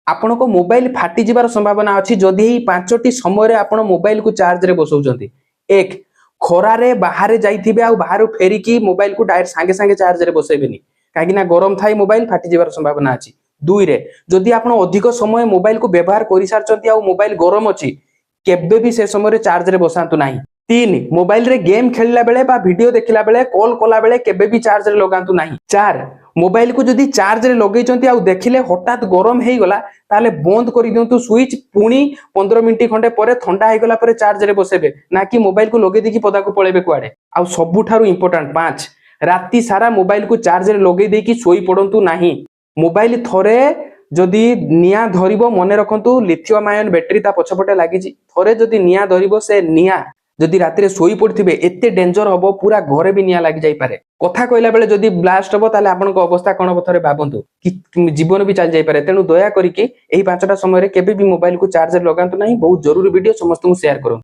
ଆପଣଙ୍କ ମୋବାଇଲ ଫାଟିଯିବାର ସମ୍ଭାବନା ଅଛି, ଯଦି ଏହି ପାଞ୍ଚଟି ସମୟରେ ଆପଣ ମୋବାଇଲକୁ ଚାର୍ଜରେ ବସାଉଛନ୍ତି। ଏକ, ଖରାରେ ବାହାରେ ଯାଇଥିବେ ଆଉ ବାହାରୁ ଫେରିକି ମୋବାଇଲକୁ ଡାଇରେକ୍ଟ ସାଙ୍ଗେ ସାଙ୍ଗେ ଚାର୍ଜରେ ବସେଇବେନି, କାହିଁକି ନା ଗରମ ଥାଇ ମୋବାଇଲ ଫାଟିଯିବାର ସମ୍ଭାବନା ଅଛି। ଦୁଇରେ, ଯଦି ଆପଣ ଅଧିକ ସମୟ ମୋବାଇଲକୁ ବ୍ୟବହାର କରିସାରିଛନ୍ତି ଆଉ ମୋବାଇଲ ଗରମ ଅଛି, କେବେ ବି ସେ ସମୟରେ ଚାର୍ଜରେ ବସାନ୍ତୁ ନାହିଁ। ତିନି, ମୋବାଇଲରେ ଗେମ୍ ଖେଳିଲା ବେଳେ ବା ଭିଡିଓ ଦେଖିଲା ବେଳେ, କଲ୍ କଲା ବେଳେ କେବେ ବି ଚାର୍ଜରେ ଲଗାନ୍ତୁ ନାହିଁ। ଚାର, ମୋବାଇଲକୁ ଯଦି ଚାର୍ଜରେ ଲଗେଇଛନ୍ତି ଆଉ ଦେଖିଲେ ହଠାତ୍ ଗରମ ହେଇଗଲା, ତାହେଲେ ବନ୍ଦ କରିଦିଅନ୍ତୁ ସୁଇଚ୍। ପୁଣି 15 ମିନିଟ ଖଣ୍ଡେ ପରେ ଥଣ୍ଡା ହେଇଗଲା ପରେ ଚାର୍ଜରେ ବସେଇବେ, ନା କି ମୋବାଇଲକୁ ଲଗେଇ ଦେଇକି ପଦାକୁ ପଳେଇବେ କୁଆଡେ। ଆଉ ସବୁଠାରୁ ଇମ୍ପୋର୍ଟାଣ୍ଟ ପାଞ୍ଚ, ରାତି ସାରା ମୋବାଇଲକୁ ଚାର୍ଜରେ ଲଗେଇ ଦେଇକି ଶୋଇ ପଡନ୍ତୁ ନାହିଁ। ମୋବାଇଲ ଥରେ ଯଦି ନିଆଁ ଧରିବ, ମନେ ରଖନ୍ତୁ, ଲିଥିୟମ ଆୟନ ବ୍ୟାଟେରୀ ତା ପଛପଟେ ଲାଗିଛି, ଥରେ ଯଦି ନିଆଁ ଧରିବ, ସେ ନିଆଁ ଯଦି ରାତିରେ ଶୋଇ ପଡିଥିବେ, ଏତେ ଡେଞ୍ଜର ହବ, ପୁରା ଘରେ ବି ନିଆଁ ଲାଗି ଯାଇପାରେ। କଥା କହିଲା ବେଳେ ଯଦି ବ୍ଲାଷ୍ଟ ହବ, ତାହେଲେ ଆପଣଙ୍କ ଅବସ୍ଥା କଣ ହବ ଥରେ ଭାବନ୍ତୁ କି ଜୀବନ ବି ଚାଲି ଯାଇପାରେ। ତେଣୁ ଦୟା କରିକି ଏହି ପାଞ୍ଚଟା ସମୟରେ କେବେ ବି ମୋବାଇଲକୁ ଚାର୍ଜରେ ଲଗାନ୍ତୁ ନାହିଁ। ବହୁତ ଜରୁରୀ ଭିଡିଓ, ସମସ୍ତଙ୍କୁ ସେୟାର କରନ୍ତୁ।